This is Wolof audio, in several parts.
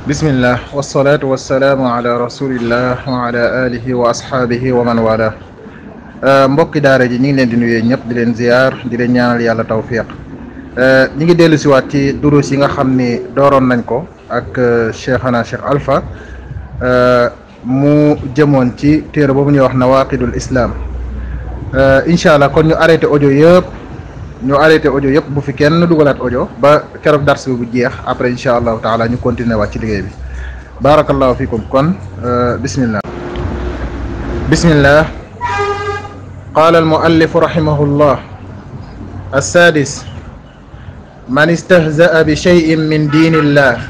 bismillah wasalaatu wasalaamu ala rasulillah wa ala alihi wa ashaabihi wa man wala mbokki daara ji ñi ngi leen di nuyee ñëpp di leen ziyaar di leen ñaanal yàlla tawfiq ñi ngi dellu siwaat ci durus yi nga xam ni dooroon nañ ko ak cheikhana cheikh Alpha mu jëmoon ci téere boobu ñuy wax nawaqidul islam incha allah kon ñu arrêté audio yëpp bu fi kenn dugalaat audio ba keroog dars bi bu jeex après incha allahu taala ñu continuer waat ci liggéey bi barakallahu fikum kon bismillah qaala almuallifu rahimahullah assadis man istahza'a bi shay'in min diinillah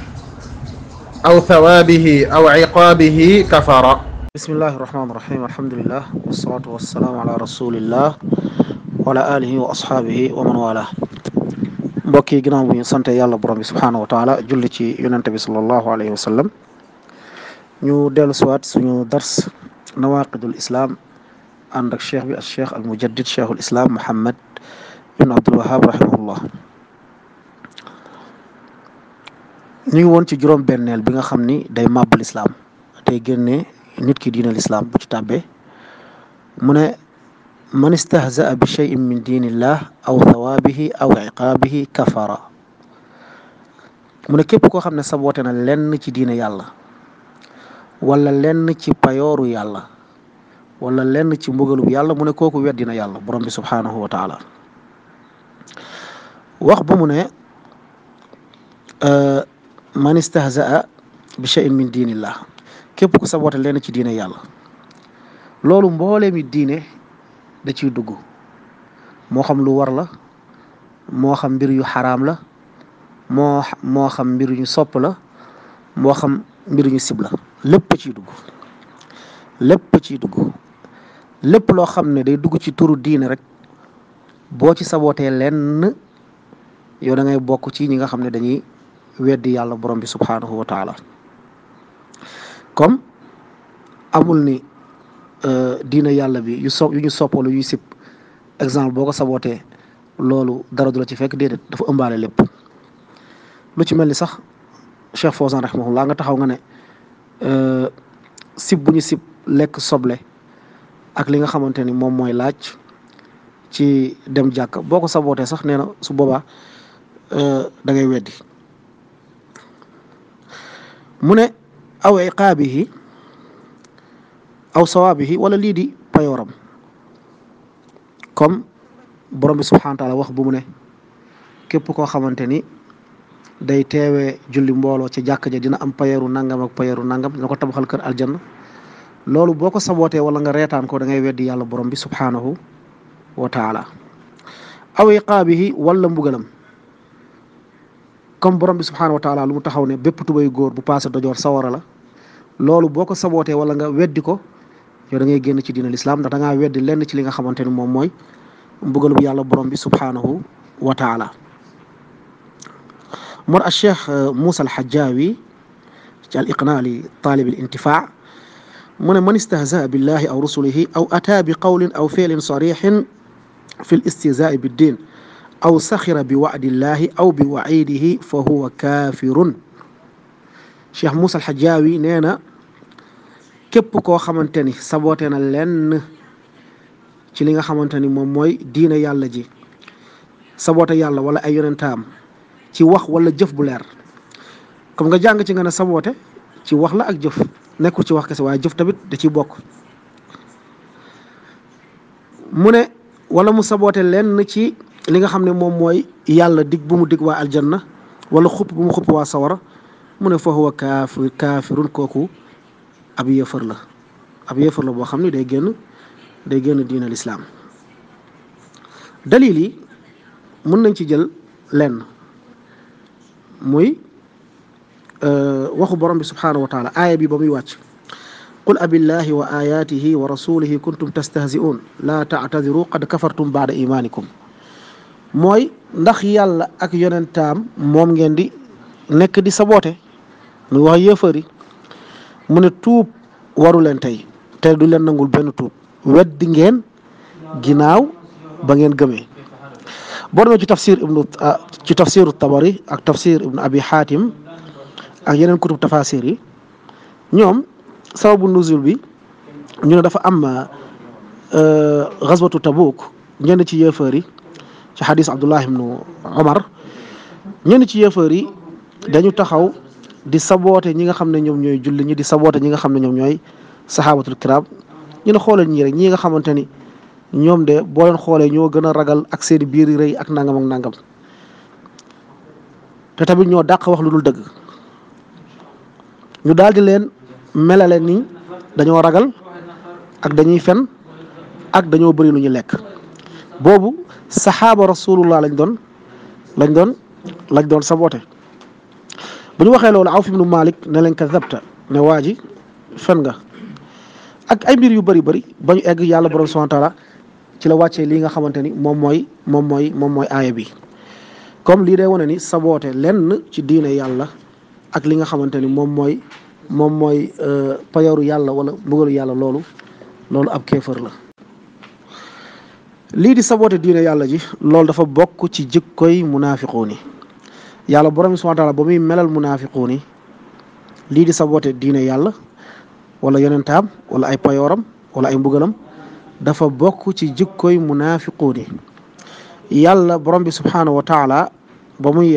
aw thawaabihi aw iqaabihi kafara. bismillahi rahmaani rahim alhamdulillah wasalaatu wasalaamu ala rasulillah wa ala alihi wa ashaabihi wa man wala. mbokk yi ginnaaw bu ñu sante yàlla borom bi subhaanahu wa taala julli ci yonente bi sallallahu alayhi wa sallam ñu dellu siwaat suñu dars nawaqidul islam ànd ak cheikh bi ak cheikh al mujaddid cheikhul islam Muhammad ibn Abdul Wahhab rahimahullah. ñu ngi woon ci juróom-benneel bi nga xam ni day màbbal islam tey génne nit ki diinal islam bu ci tàbbee mu ne man istahzaa bi cheyin min diinillah aw thawaabihi aw iqaabihi kafara. mu ne képp koo xam ne saboote na lenn ci diine yàlla wala lenn ci payooru yàlla wala lenn ci mbugalub yàlla mu ne kooku weddina yàlla borom bi subhaanahu wa taala. wax bu mu ne man istahzaa bi cheyin min diinillah képp ku saboote lenn ci diine yàlla loolu mboolee mi diine da ciy dugg moo xam lu war la moo xam mbir yu xaraam la moo xam mbir yu sopp la moo xam mbir yu sib la lépp ciy dugg lépp loo xam ne day dugg ci turu diine rek boo ci sabootee lenn yow da ngay bokk ci ñi nga xam ne dañuy weddi yàlla borom bi subhaanahu wa taala. comme amul ni diina yàlla bi yu ñu soppala yuy sib exemple boo ko sabootee loolu dara du la ci fekk déedéet dafa ëmbaale lépp lu ci mel ni sax Cheikh Fawzan rahimahullah nga taxaw nga ne sib bu ñu sib lekk soble ak li nga xamante ni moom mooy laaj ci dem jàkk boo ko sabootee sax nee na su boobaa da ngay weddi. mu ne aw iqaabihi aw sawaabihi wala lii di payooram comme borom bi subhaanahu wa taala wax bu mu ne képp koo xamante ni day teewee julli mbooloo ci jàkk ja dina am payooru nangam ak payooru nangam dina ko tabaxal kër aljanna. loolu boo ko sabootee wala nga reetaan ko da ngay weddi yàlla borom bi subhaanahu wa taala. aw iqaabihi wala mbugalam comme borom bi subhaanahu wa taala lu mu taxaw ne bépp tubay góor bu paase dojoor sawara la loolu boo ko sabootee wala nga weddi ko yow da ngay génn ci diina lislaam ndax da ngaa weddi lenn ci li nga xamante ni moom mooy mbugalub yàlla borom bi subhaanahu wa taala. mor a cheikh Moussa al Hajjawi ci al iqnaa li taalib al intifaa mu ne man istahzaa billahi aw rusulihi aw ataa bi qawlin aw fi'lin sarixin fi l istihzaa'i biddin aw saxira bi wa'dillahi aw bi wa'idihi fa huwa kaafirun. cheikh Moussa al Hajjawi nee na képp koo xamante ni saboote na lenn ci li nga xamante ni moom mooy diine yàlla ji saboote yàlla wala ay yonentaam ci wax wala jëf bu leer comme nga jàng ci nga ne saboote ci wax la ak jëf nekkul ci wax kese waaye jëf tamit da ciy bokk. mu ne wala mu saboote lenn ci li nga xam ne moom mooy yàlla dig bu mu dig waa aljanna wala xupp bu mu xupp waa sawara mu ne fa huwa kaafirun kooku ab yéefar la boo xam ne day génn diina lislaam. dalil yi mën nañ ci jël lenn muy waxu borom bi subhaanahu wa taala aaya bi ba muy wàcc qul abillahi wa ayatihi wa rasulihi kuntum tastahzi'un la ta'tadiru qad kafartum ba'da imanikum. mooy ndax yàlla ak yonentaam moom ngeen di nekk di saboote muy wax yéefar yi mu ne tuub waru leen tey te du leen nangul benn tuub weddi ngeen ginnaaw ba ngeen gëmee. boo demee ci tafsiru tabari ak tafsir ibnu abi xaatim ak yeneen kutub tafasir yi ñoom sababu nuzul bi ñu ne dafa am gazwatu Tabuk ñenn ci yéefar yi ci xadis Abdullah ibnu Omar ñenn ci yéefar yi dañu taxaw di saboote ñi nga xam ne ñoom ñooy julli ñi di saboote ñi nga xam ne ñoom ñooy saxaabatul kiram ñu ne xoolal ñii rek ñi nga xamante ni ñoom de boo leen xoolee ñoo gën a ragal ak seeni biir yi rëy ak nangam ak nangam te tamit ñoo dàq wax lu dul dëgg ñu daal di leen melale ni dañoo ragal ak dañuy fen ak dañoo bëri lu ñu lekk boobu saxaaba rasulullah lañ doon saboote bu ñu waxee loolu Awf ibnu Malik ne leen kadabta ne waa ji fen nga ak ay mbir yu bëri ba ñu egg yàlla borom subhanahu wa taala ci la wàccee lii nga xamante ni moom mooy aaya bi comme lii day wane ni saboote lenn ci diine yàlla ak li nga xamante ni moom mooy payoru yàlla wala mbugalu yàlla loolu ab kéefër la. lii di saboote diine yàlla ji loolu dafa bokk ci jikkoy munaafiquun yi yàlla borom subhanahu wa taala ba muy melal munaafiquun yi lii di saboote diine yàlla wala yonentaam wala ay payooram wala ay mbugalam dafa bokk ci jikkoy munaafiquun yi yàlla borom bi subhanahu wa taala ba muy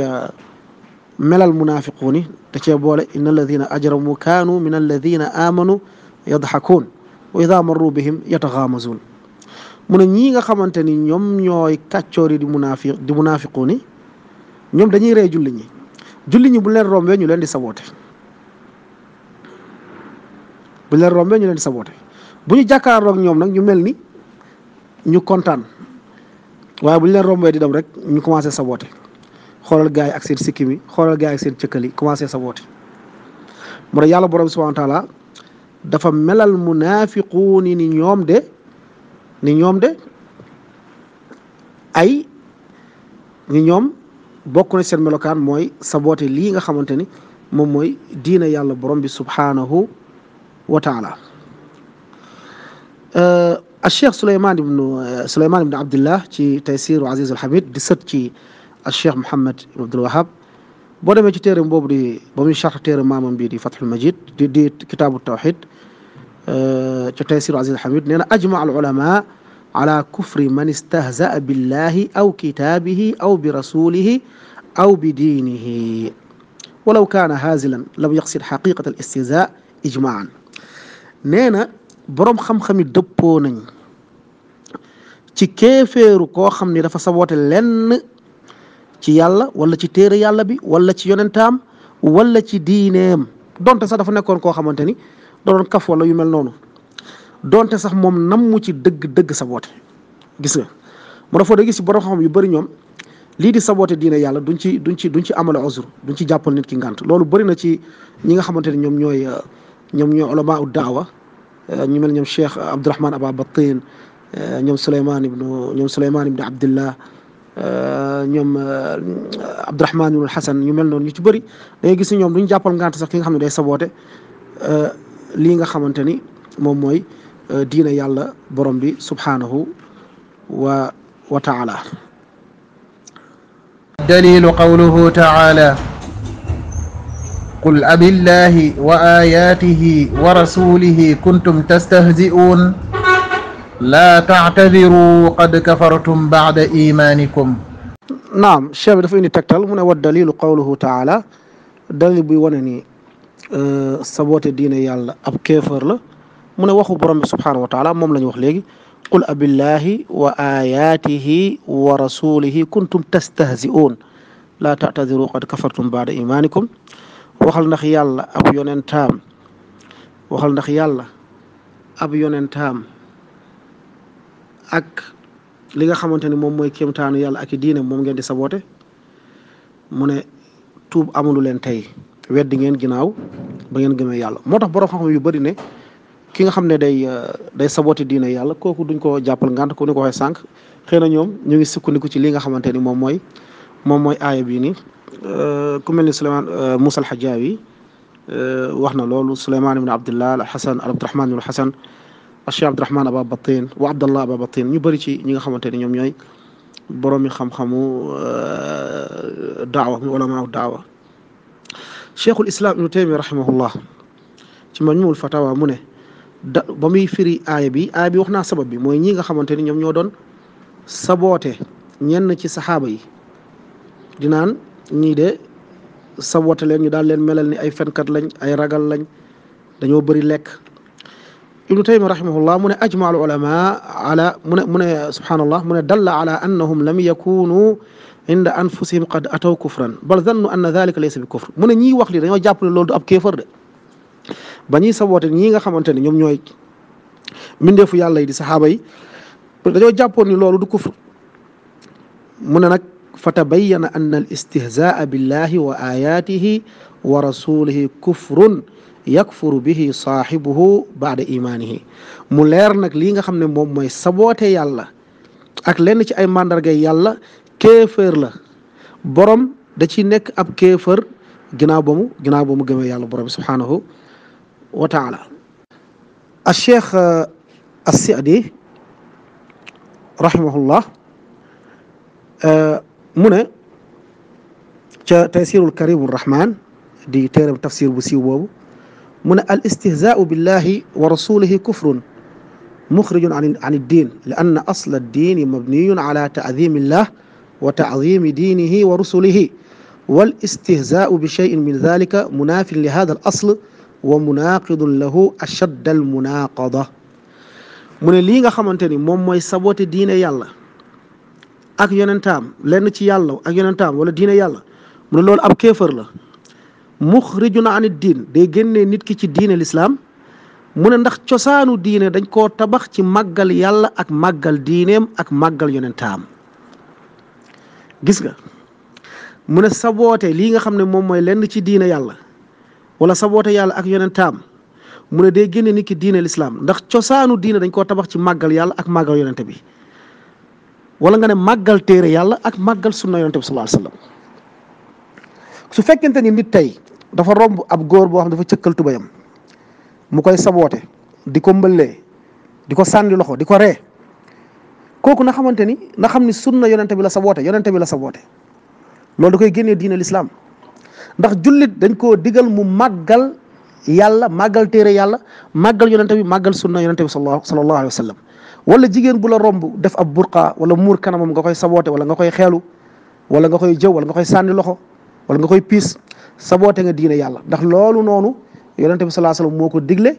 melal munaafiquun yi da cee boole inna alladina ajramu kaanu min alladina amanu yadxakuun wa ida marru bihim yataxaamazuun mu ne ñii nga xamante ni ñoom ñooy kàccoor yi di munaafiquun yi ñoom dañuy ree julli ñi bu leen rombee ñu leen di saboote bu ñu jàkkaarloog ñoom nag ñu mel ni ñu kontaan waaye bu ñu leen rombee di dem rek ñu commencé saboote xoolal gaay ak seen sikki mi xoolal gaay ak seen cëkkal yi commencé saboote mu ne yàlla borom subhanahu wa taala dafa melal munaafiquun yi ni ñoom de ay ni ñoom bokk na seen melokaan mooy saboote lii nga xamante ni moom mooy diina yàlla borom bi subhanahu wa taala الشيخ سليمان بن عبد الله ci Taysiir Aziz al-Hamid di sët ci الشيخ Muhammad ibn Abdul Wahhab boo demee ci téeram boobu di ba muy sharh téere maamam bi di Fathul Majid di kitaabu tawxid ci Taysiir Aziz al-Hamid nee na ajma al-ulama ala kufri man istahzaa billahi aw kitaabihi aw bi rasulihi aw bi diinihi walaw kaana haazilan lam yaqsid xaqiqata al-istihzaa ijmaan nee na boroom xam-xami dëppoo nañ ci kéeféeru koo xam ni dafa saboote lenn ci yàlla wala ci téere yàlla bi wala ci yonentaam wala ci diineem donte sax dafa nekkoon koo xamante ni da doon kaf wala yu mel noonu donte sax moom nammu ci dëgg saboote gis nga mu dafa da gis ci boroom xam yu bëri ñoom lii di saboote diine yàlla duñ ci amale uzur duñ ci jàppal nit ki ngànt loolu bëri na ci ñi nga xamante ni ñoom ñooy ulama ud daawa ñu mel ñoom Cheikh Abdourahman Aba Batin ñoom Souleymane ibn Abdillah ñoom Abdourahman ibn Hasan ñu mel noonu ñu ci bëri da ngay gis ni ñoom duñ jàppal ngànt sax ki nga xam ne day saboote lii nga xamante ni moom mooy diine yàlla borom bi subhanahu wa taala. dalilu qawluhu taala qul abillahi wa ayatihi wa rasulihi kuntum tastahzi'un la ta'tadiru qad kafartum ba'da imanikum. naam cheikh bi dafa indi tegtal mu ne wa dalilu qawluhu taala dalil buy wane ni saboote diine yàlla ab kéefër la mu ne waxu borom bi subhanahu wa taala moom la ñu wax léegi qul abillahi wa ayatihi wa rasulihi kuntum tastahzi'un la ta'tadiru qad kafartum ba'da imanikum waxal ndax yàlla ab yonentaam ak li nga xamante ni moom mooy kéemtaanu yàlla ak i diine moom ngeen di saboote mu ne tuub amulu leen tey weddi ngeen ginnaaw ba ngeen gëmee yàlla moo tax borom xam-xam yu bëri ne ki nga xam ne day saboote diine yàlla kooku duñ ko jàppal ngànt ko ni ko waxee sànq xëy na ñoom ñu ngi sukkandiku ci li nga xamante ni moom mooy aaya bii nii ku mel ni Souleymane Moussa al-Hajjawi wax na loolu Souleymane ibn Abdillah al-Hasan Abdurahman ibn al-Hasan Cheikh Abdurahman Aba Batin wa Abdallah Aba Batin ñu bëri ci ñi nga xamante ni ñoom ñooy boroomi xam-xamu daawa mu ulama daawa cheikhul islam ibnu taymiya rahimahullah ci majmuul fatawa mu ne ba muy firi aaya bi wax naa sabab bi mooy ñi nga xamante ni ñoom ñoo doon saboote ñenn ci saxaaba yi di naan ñii de saboote leen ñu daal leen melal ni ay fenkat lañ ay ragal lañ dañoo bëri lekk. ibnu taymiya rahimahullah mu ne ajmaa al ulama ala mu ne subhanallah mu ne dalla ala annahum lam yakunu inda anfusihim qad ataw kufran bal zannu anna dhalika laysa bi kufr mu ne ñiy wax li dañoo jàpp ne loolu du ab kéefar de ba ñuy saboote ñii nga xamante ne ñoom ñooy mbindeefu yàlla yi di saxaaba yi dañoo jàppoon ni loolu du kufr mu ne nag fa tabayyana anna al istihzaa billahi wa ayatihi wa rasulihi kufrun yakfuru bihi saaxibuhu baada imaanihi mu leer nag lii nga xam ne moom mooy saboote yàlla ak lenn ci ay màndargay yàlla kéefër la borom da ci nekk ab kéefër ginnaaw ba mu gëmee yàlla borom bi subhaanahu wa taala al cheikh as-Sa'di rahimahullah mu ne ca taysirul karim rahman di téeram tafsir bu siiw boobu mu ne al istihzaau billahi wa rasulihi kufrun muxrijun an ad-din li anna asla ad-din mabniyun ala ta'zimi llah wa ta'zimi dinihi wa rusulihi wal istihzaau bi shay'in min dhalika munafin li hadha al asl wa munaqidun lahu ashadd al munaqada mu ne lii nga xamante ni moom mooy sabote diine yàlla ak yonentaam lenn ci yàlla ak yonentaam wala diine yàlla mu ne loolu ab kéefër la muxrijun an diin day génnee nit ki ci diine lislaam mu ne ndax cosaanu diine dañ koo tabax ci màggal yàlla ak màggal diineem ak màggal yonentaam gis nga mu ne saboote lii nga xam ne moom mooy lenn ci diine yàlla wala saboote yàlla ak yonentaam mu ne day génne nit ki diine lislaam ndax cosaanu diine dañ koo tabax ci màggal yàlla ak màggal yonente bi wala nga ne màggal téere yàlla ak màggal sunna yonente bi sallallahu alayhi wasallam su fekkente ni nit tey dafa romb ab góor boo xam dafa cëkkal tubayam mu koy saboote di ko mbëllee di ko sànni loxo di ko ree kooku na xamante ni na xam ni sunna yonente bi la saboote loolu da koy génnee diine lislaam ndax jullit dañ koo digal mu màggal yàlla màggal téere yàlla màggal yonente bi màggal sunna yonente bi sallallahu alayhi wa sallam wala jigéen bu la romb def ab burqa wala muur kanamam nga koy saboote wala nga koy xeelu wala nga koy jëw wala nga koy sànni loxo wala nga koy piis saboote nga diine yàlla ndax loolu noonu yonente bi sallallahu alayhi wa sallam moo ko digle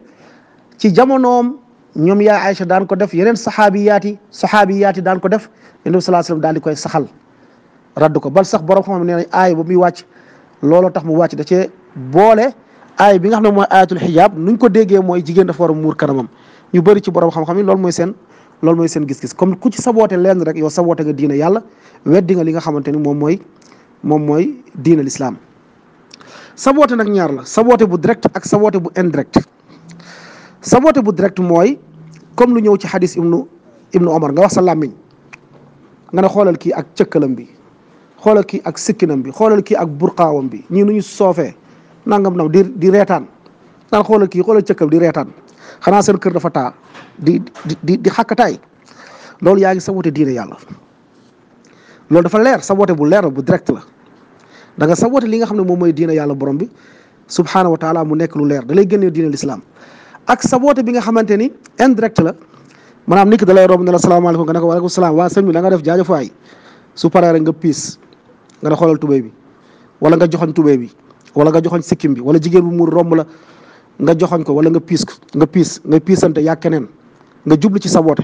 ci jamonoom ñoom yaa Aïcha daan ko def yeneen saxaabiyaat yi daan ko def yonente bi sallallahu alayhi wa sallam daal di koy saxal radd ko bal sax borom xam ne nee nañ aay ba muy wàcc looloo tax mu wàcc da cee boole aay bi nga xam ne mooy ayatul xijaab nuñ ko déggee mooy jigéen dafa war a muur kanamam ñu bëri ci borom xam-xam yi loolu mooy seen gis-gis comme ku ci saboote lenn rek yow saboote nga diine yàlla weddi nga li nga xamante ni moom mooy diine l'islam saboote nag ñaar la saboote bu direct ak saboote bu indirect saboote bu direct mooy comme lu ñëw ci xadis ibnu Omar nga wax sa làmmiñ nga ne xoolal kii ak cëkkalam bi xoolal kii ak sikkinam bi xoolal kii ak burqaawam bi ñii nu ñu soofee nangam nam di reetaan naan xoolal kii xoolal cëkkal di reetaan xanaa seen kër dafa taa di xàkkataay loolu yaa ngi saboote diine yàlla loolu dafa leer saboote bu leer bu direct la da nga saboote li nga xam ne moom mooy diine yàlla borom bi subhaanahu wa taala mu nekk lu leer da lay génnee diine l'islam ak saboote bi nga xamante ni indirect la maanaam nit ki da lay romb ne la salaamaaleykum nga ne ko waaleykum salaam waa sëñ bi la nga def jaajëf waay su paree rek nga piis nga ne xoolal tubéy bi wala nga joxoñ tubéy bi wala nga joxoñ sikkim bi wala jigéen bu muur romb la nga joxoñ ko wala nga piisante yaa keneen nga jublu ci saboote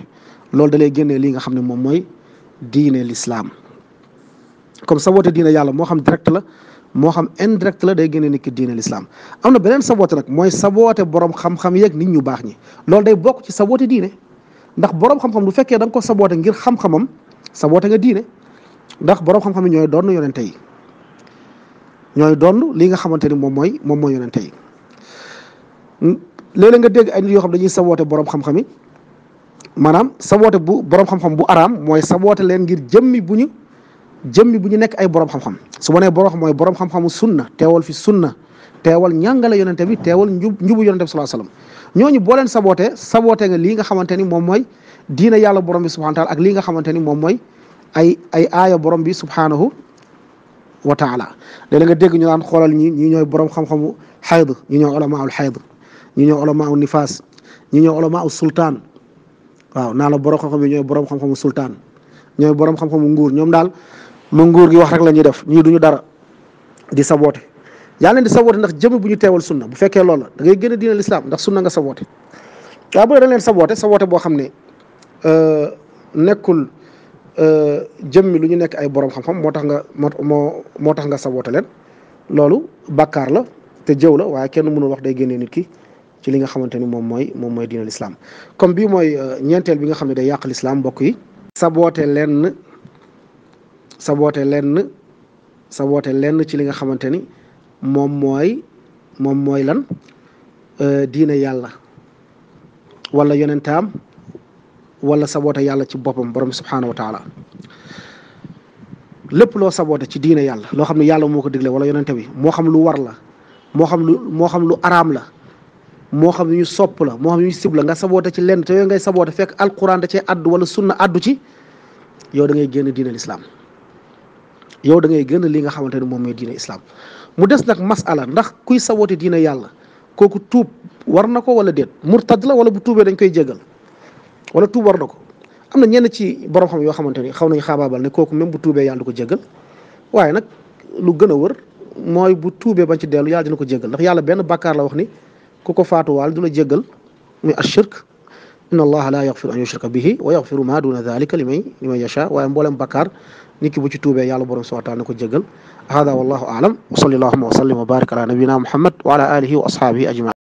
loolu da lay génnee lii nga xam ne moom mooy diine l'islam comme saboote diine yàlla moo xam direct la moo xam indirect la day génnee nit ki diine l'islam am na beneen saboote nag mooy saboote borom xam-xam yeeg nit ñu baax ñi loolu day bokk ci saboote diine ndax borom xam-xam du fekkee da nga ko saboote ngir xam-xamam saboote nga diine ndax borom xam-xam yi ñooy doon yonente yi ñooy doon li nga xamante ni moom mooy yonente yi léeg-léeg nga dégg ay nit yoo xam dañuy saboote borom xam-xam yi maanaam saboote bu borom xam-xam bu araam mooy saboote leen ngir jëmmi bu ñu nekk ay borom xam-xam su ma nee borom xam mooy borom xam-xamu sunna teewal fi sunna teewal ñàngale yonente bi teewal njubu yonente bi sallallahu alayhi wasallam ñooñu boo leen saboote nga lii nga xamante ni moom mooy diina yàlla borom bi subhanahu wa taala ak lii nga xamante ni moom mooy ay aaya borom bi subhanahu wa taala. léeg-léeg nga dégg ñu naan xoolal ñi ñooy borom xam-xamu xayd, ñi ñooy ulamaul xayd, ñi ñooy ulamaul nifaas, ñi ñooy ulamaul sultaan. waaw naa la borom xam-xam yi ñooy borom xam-xamu sultaan, ñooy borom xam-xamu nguur. ñoom daal lu nguur gi wax rek la ñuy def, ñii duñu dara, di saboote. yaa leen di saboote ndax jëm bu ñu teewal sunna. bu fekkee loolu la da ngay gën a diine l'islam ndax sunna nga saboote. waaye bu dee da leen saboote boo xam ne nekkul jëmmi lu ñu nekk ay borom xam-xam moo tax nga moo tax nga saboote leen, loolu bàkkaar la te jëw la, waaye kenn mënul wax day génnee nit ki ci li nga xamante ni moom mooy diine l'islam. comme bii mooy ñeenteel bi nga xam ne day yàq l'islam mbokk yi. saboote lenn ci li nga xamante ni moom mooy lan diine yàlla wala yonentaam, wala saboote yàlla ci boppam borom subhanahu wa taala. lépp loo saboote ci diine yàlla loo xam ne yàlla moo ko digle wala yonente bi, moo xam lu war la, moo xam lu araam la, moo xam ñu sopp la, moo xam ñu sib la, nga saboote ci lenn te yooyu ngay saboote fekk alquran da cee addu wala sunna addu ci, yow da ngay génn diine l'islam. yow da ngay génn li nga xamante ne moom mooy diine islam. mu des nag masala ndax kuy saboote diine yàlla kooku tuub war na ko wala déet, murtad la wala bu tuubee dañ koy jéggal wala tuub war na ko. am na ñenn ci borom xam yoo xamante ni xaw nañ xaabaabal ne kooku même bu tuubee yàlla du ko jéggal, waaye nag lu gën a wër mooy bu tuubee bañ ci dellu yàlla dina ko jéggal, ndax yàlla benn bàkkaar la wax ni ku ko faatuwaal du la jéggal, muy ashirk. inna allaha la yaxfiru an yushraka bihi wa yaxfiru ma duna dalika liman yasha. waaye mboolem bàkkaar nit ki bu ci tuubee yàlla borom subhanahu wa taala na ko jéggal. hada wallahu aalam wa salli allahumma wa sallim wa barik ala nabina muhammad wa ala alihi wa ashabihi ajmain.